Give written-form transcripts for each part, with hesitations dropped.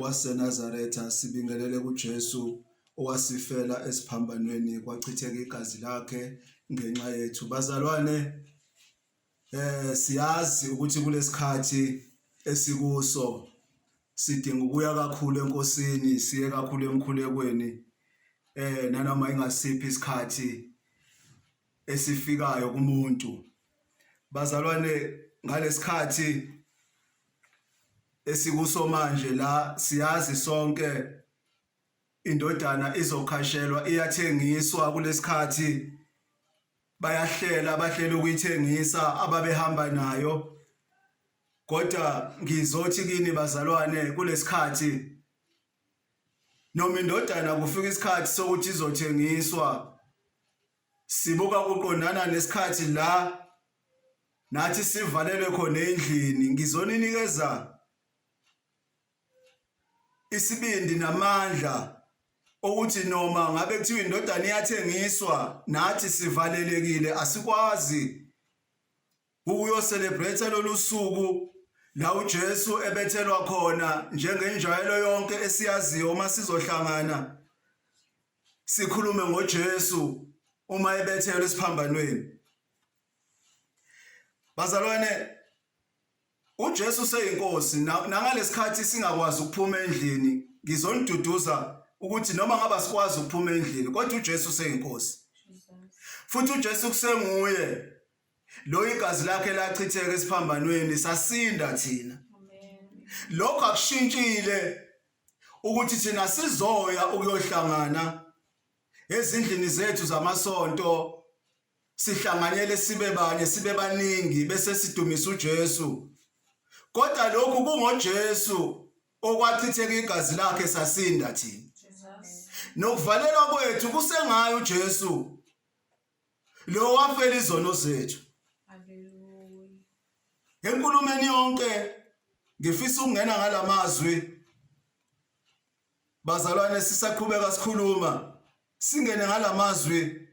waseNazaretha, sibingelele kuJesu owasifela esiphambanweni kwachitheka igazi lakhe ngenxa yethu. Bazalwane, siyazi ukuthi kulesikhathi esikuso sidinga ukuya kakhulu eNkosini, siye kakhulu emkhulekweni nanoma ingasiphi isikhathi esifikayo kumuntu. Bazalwane, ngalesikhathi esikuso manje la siyazi sonke indodana izokhashelwa iyathengiswa kulesikhathi bayahlela bahlela ukuyithengisa ababehamba nayo kodwa ngizothi kini bazalwane kulesikhathi noma indodana kufika isikhathi sokuthi izothengiswa sibuka kuqondana nesikhathi la nathi sivalelwe khona endlini ngizoninikeza isibindi namandla okuthi noma ngabe kuthiwa indodana iyathengiswa nathi sivalelekile asikwazi ukuyocelebrate lolu suku la uJesu ebethelwa khona njengenjwayelo yonke esiyaziyo uma sizohlangana sikhulume ngoJesu uma ebethelwe esiphambanweni. Bazalwane, uJesu useyinkosi nangalesikhathi singakwazi ukuphuma endlini ngizoniduduza ukuthi noma ngaba sikwazi ukuphuma endlini kodwa uJesu useyinkosi. Futhi uJesu kusenguye lo igazi lakhe lachitheka esiphambanweni sasinda thina. Lokho akushintshile ukuthi thina sizoya ukuyohlangana ezindlini zethu zamasonto sihlanganyele sibe banye sibe baningi bese sidumisa uJesu kodwa lokhu kungoJesu okwachitheka igazi lakhe sasinda thina nokuvalelwa kwethu kusengayo uJesu lo wafela izono zethu. Enkulumeni yonke ngifisa ukungena ngalamazwi bazalwane sisaqhubeka sikhuluma singene ngalamazwi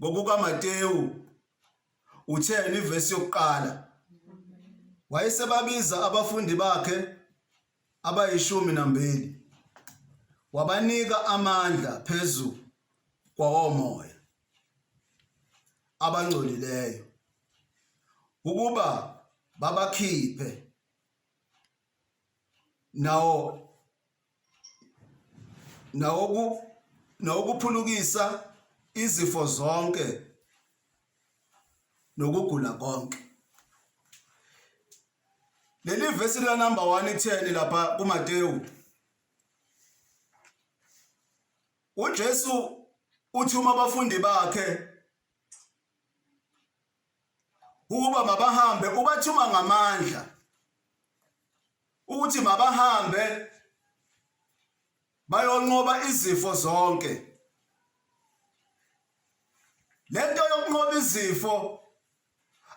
ngokukaMatewu utheni ivesi yokuqala wayesebabiza abafundi bakhe abayishumi nambili wabanika amandla phezu kwawomoya abangcolileyo ukuba babakhiphe nawo nawoku nokuphulukisa izifo zonke nokugula konke. Leli vesi lika number 1 itheni lapha kuMateyu? uJesu uthuma abafundi bakhe ukuba mabahambe ubathuma ngamandla ukuthi mabahambe bayonqoba izifo zonke. Lento yokunqoba izifo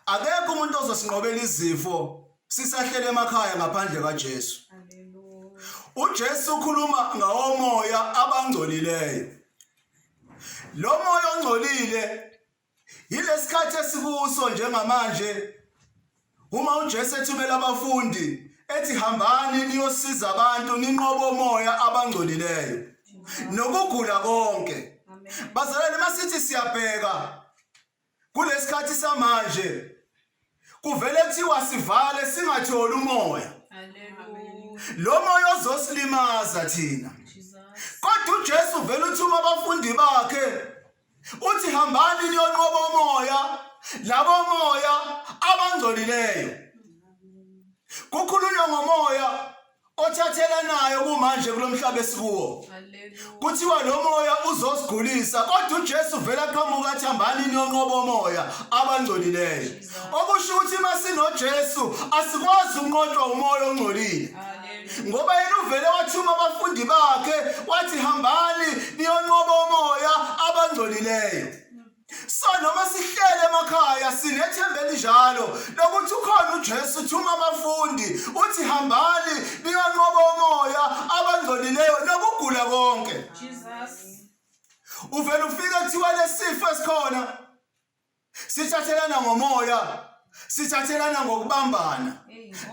akekho umuntu ozosinqobela izifo sisahlele emakhaya ngaphandle kaJesu. UJesu ukhuluma ngawomoya abangcolileyo. Lo moya ongcolile yilesikhathi esikuso njengamanje uma uJesu ethumela abafundi ethi hambani niyosiza abantu ninqobe omoya abangcolileyo nokugula konke. Bazalwane masithi siyabheka kulesikhathi samanje kuvele kuthiwa sivale singatholi umoya lo moya ozosilimaza thina kodwa uJesu vele uthuma abafundi bakhe uthi hambani niyonqoba umoya labo moya abangcolileyo kukhulunywa ngomoya othathelanayo kumanje kulomhlaba esikuwo kuthiwa lo moya uzosigulisa kodwa uJesu vela qhamuka athi hambani niyonqoba omoya abangcolileyo okusho ukuthi uma sinoJesu asikwazi ukunqotshwa umoya ongcolile ngoba yena uvele wathuma abafundi bakhe wathi hambani niyonqoba omoya abangcolileyo. So noma sihlele emakhaya sinethemba elinjalo lokuthi ukhona uJesu uthuma abafundi uthi hambani niyonqoba omoya abangcolileyo nokugula konke. Jesus. Uvela ufika kuthiwa lesifo esikhona sithathelana ngomoya. Sithathelana ngokubambana.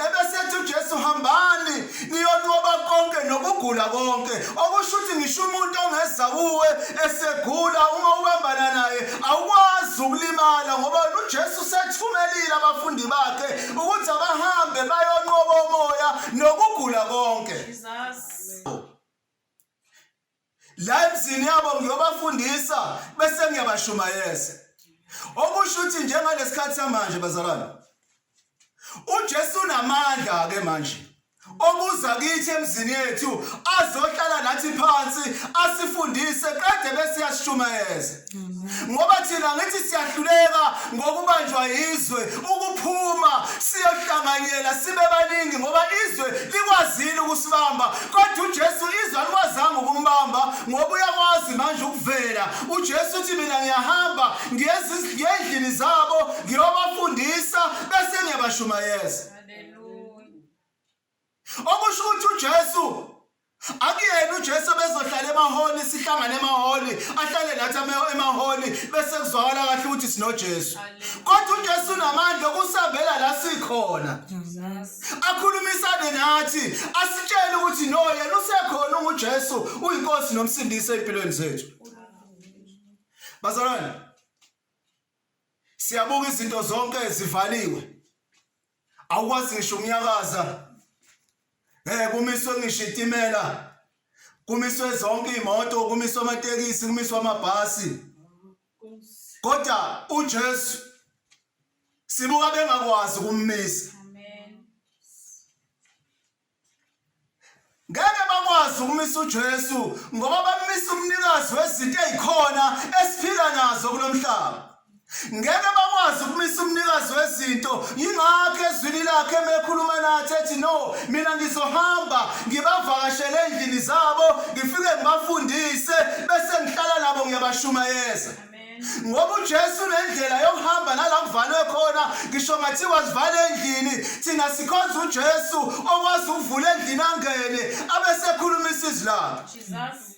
Ebesethi uJesu hambani niyonqoba konke nokugula konke. Okusho ukuthi ngisho umuntu ongeza kuwe esegula uma ubambana naye awukwazi ukulimala ngoba uJesu sethumelile abafundi bakhe ukuthi abahambe bayonqoba umoya nokugula konke. Jesus. La emzini yabo ngiyobafundisa bese ngiyabashumayeza. Okusho ukuthi njengalesikhathi samanje bazalwane uJesu unamandla ke manje okuza kithi emzini yethu azohlala nathi phansi asifundise qede bese yasishumayeza ngoba thina ngithi siyahluleka ngokubanjwa yizwe ukuphuma siyohlanganyela sibe baningi ngoba izwe likwazile ukusibamba kodwa uJesu izwe alikwazanga ukumbamba ngoba uyakwazi manje ukuvela uJesu uthi mina ngiyahamba ngiyendlini zabo ngiyobafundisa bese ngiyabashumayeza okusho ukuthi uJesu akuyena uJesu bezohlala emaholi sihlangane emaholi ahlale nathi emaholi bese kuzwakala kahle ukuthi sinoJesu kodwa uJesu unamandla okusambela la sikhona akhulumisane nathi asitshele ukuthi no yena usekhona unguJesu uyinkosi nomsindisi empilweni zethu bazalwane siyabuka izinto zonke zivaliwe awukwazi ngisho ukunyakaza eh kumiswe ngisho itimela kumiswe zonke imoto kumiswe amatekisi kumiswe amabhasi kodwa uJesu sibuka bengakwazi ukummisa Ngeke bakwazi ukumisa uJesu ngoba bamisa umnikazi wezinto ezikhona esiphila nazo kulomhlaba. Ngeke bakwazi ukumisa umnikazi wezinto yingakho ezwini lakhe mekhuluma nathi ethi no mina ngizohamba ngibavakashele endlini zabo ngifike ngibafundise bese ngihlala nabo ngiyabashumayeza. Ngoba uJesu unendlela yokuhamba nala kuvalwe khona ngisho ngathiwa sivale endlini thina sikhonza uJesu okwazi ukuvula endlini angene abesekhulumisa izwi lakhe. Jesus.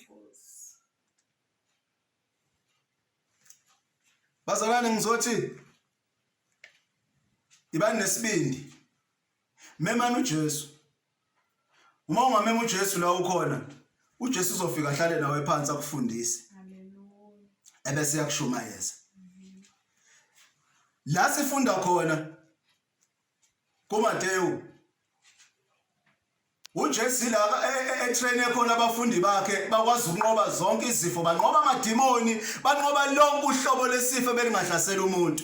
Bazalwane ngizothi ibani nesibindi memani uJesu Uma ungamema uJesu la ukhona, uJesu uzofika ahlale nawe phansi akufundise. Ebese yakushumayeza. La sifunda khona kuMateyu uJesu la etrain khona abafundi bakhe bakwazi ukunqoba zonke izifo banqoba amadimoni banqoba lonke uhlobo lesifo belingahlasela umuntu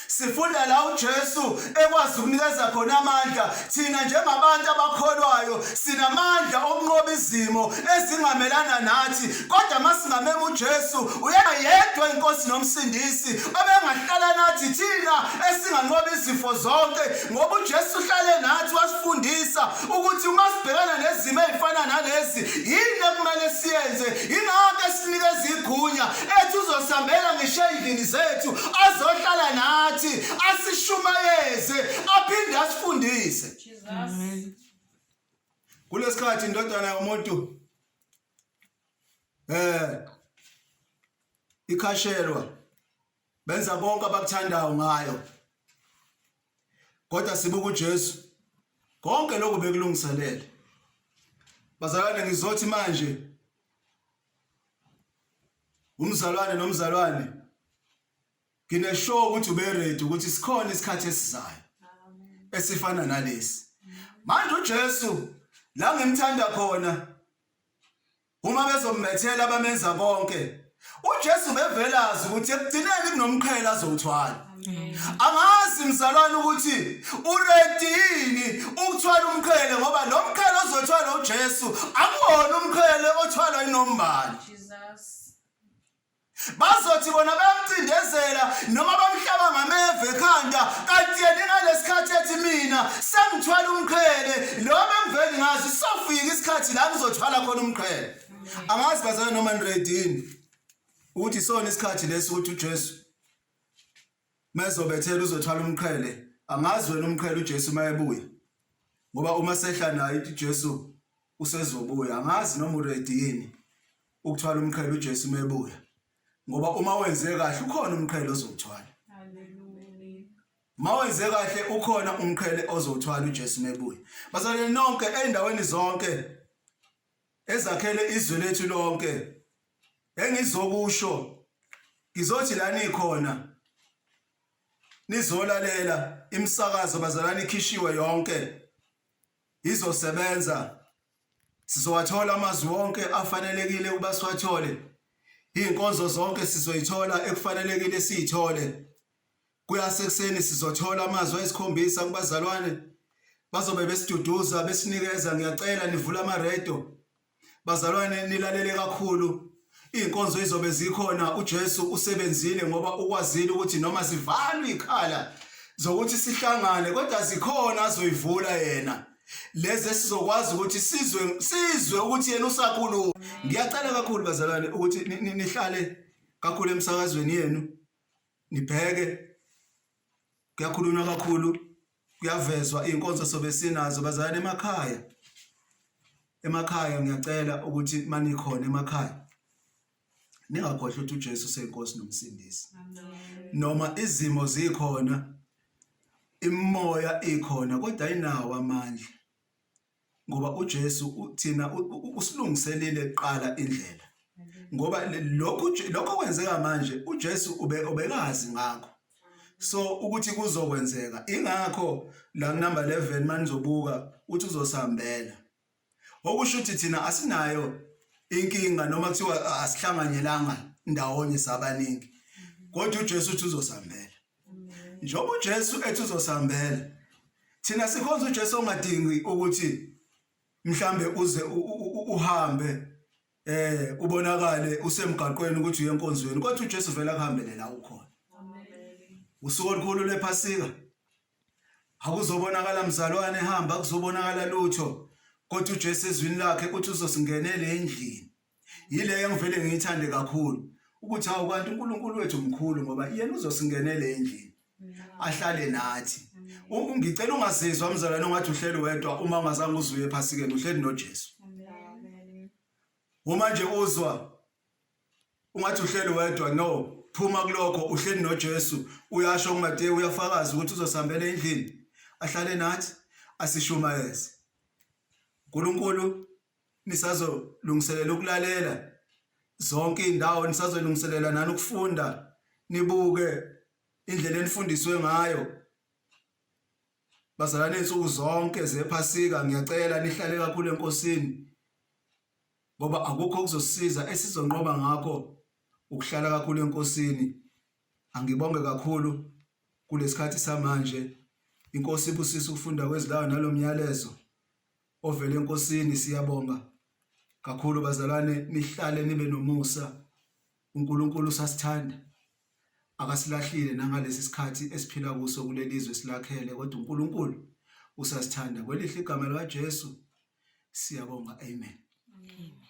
Sifunda la uJesu ekwazi ukunikeza khona amandla thina njengabantu abakholwayo sinamandla okunqoba izimo ezingamelana nathi kodwa masingamema uJesu uyena yedwa inkosi nomsindisi obengahlala nathi thina esinganqoba izifo zonke ngoba uJesu uhlale nathi wasifundisa ukuthi uma sibhekana nezimo ezifana nalezi yini ekumele siyenze yingakho esinikeza igunya ethi uzosihambela ngisho ey'ndlini zethu azohlala nathi asishumayeze aphinde asifundise kulesikhathi indodana yomuntu eh ikhashelwa benza konke abakuthandayo ngayo kodwa sibuka uJesu konke lokhu bekulungiselele bazalwane ngizothi manje umzalwane nomzalwane ngineshow ukuthi ube ready ukuthi sikhona isikhathi esizayo esifana nalesi manje uJesu la ngimthanda khona uma bezombethela bamenza konke uJesu bevelazi ukuthi ekugcineni kunomqhele azowuthwala angazi mzalwane ukuthi uready yini ukuthwala umqhele ngoba lo mqhele ozothwala uJesu akuwona umqhele othwalwa inombani Bazothi bona bayamcindezela noma bamhlaba ngameva ekhanda kanti yena ingalesikhathi ethi mina sengithwala umqhele lo bengiveli ngazi sofika isikhathi la ngizothwala khona umqhele. Angazi bazalwane noma niready yini ukuthi sona isikhathi lesi ukuthi uJesu mezobethela uzothwala umqhele angazi wena umqhele uJesu mayebuya ngoba uma sehla naye uJesu usezobuya angazi noma uready yini ukuthwala umqhele uJesu mebuya ngoba uma wenze kahle ukhona umqhele ozowuthwala. Mawenze kahle ukhona umqhele ozowuthwala uJesu mebuya. Bazalwane nonke endaweni zonke ezakhele izwe lethu lonke engizokusho ngizothi la nikhona nizolalela imisakazo bazalwane ikhishiwe yonke izosebenza sizowathola amazwi wonke afanelekile ukuba siwathole izinkonzo zonke sizoyithola ekufanelekile siyithole Kuyasekuseni sizothola amazwi ayisikhombisa kubazalwane bazobe besiduduza besinikeza ngiyacela nivule amaredo bazalwane nilalele kakhulu izinkonzo izobe zikhona uJesu usebenzile ngoba ukwazile ukuthi noma sivalwe ikhala zokuthi sihlangane kodwa zikhona azoyivula yena lezi esizokwazi ukuthi sizwe sizwe ukuthi yena usakhuluma ngiyacela kakhulu bazalwane ukuthi nihlale kakhulu emsakazweni yenu nibheke kuyakhulunywa kakhulu kuyavezwa iy'nkonzo sobe sinazo bazalwane emakhaya emakhaya ngiyacela ukuthi manikhona emakhaya ningakhohlwa ukuthi uJesu useyinkosi nomsindisi noma izimo zikhona imimoya ikhona kodwa ayinawo amandla ngoba uJesu thina usilungiselile kuqala indlela ngoba lokhu lokho kwenzeka manje uJesu ube ubekazi ngakho so ukuthi kuzokwenzeka ingakho la number 11 manizobuka uthi uzosihambela okusho ukuthi thina asinayo inkinga noma kuthiwa asihlanganyelanga ndawonye sabaningi kodwa uJesu uthi uzosihambela njengoba uJesu ethi uzosihambela thina sikhonza uJesu ongadingi ukuthi mhlambe uze uhambe eh ubonakale usemgaqweni ukuthi uye enkonzweni kodwa uJesu vele akuhambele la ukhona usuku olukhulu lephasika akuzobonakala mzalwane ehamba akuzobonakala lutho kodwa uJesu ezwini lakhe uthi uzosingenela endlini Yileyo engivele ngiyithande kakhulu ukuthi hawu kanti uNkulunkulu wethu mkhulu ngoba yena uzosingenela endlini ahlale nathi. Ngicela ungazizwa mzalwane ungathi uhleli wedwa uma ungazange uzuye ephasikeni uhleli noJesu. Uma nje uzwa ungathi uhleli wedwa no phuma kulokho uhleli noJesu uyasho kuMateyu uyafakaza ukuthi uzosihambela endlini ahlale nathi asishumayeze. uNkulunkulu nisazolungiselela ukulalela zonke indawo nisazolungiselela nani ukufunda nibuke indlela enifundiswe ngayo bazalwane insuku zonke zephasika ngiyacela nihlale kakhulu enkosini ngoba akukho okuzosisiza esizonqoba ngakho ukuhlala kakhulu enkosini angibonge kakhulu kulesikhathi samanje inkosi ibusise ukufunda kwezilayo nalomyalezo ovela eNkosini siyabonga kakhulu bazalwane nihlale nibe nomusa uNkulunkulu usasithanda akasilahlile nangalesi sikhathi esiphila kuso kulelizwe silakhele kodwa uNkulunkulu usasithanda kwelihle igama likaJesu siyabonga amen, amen.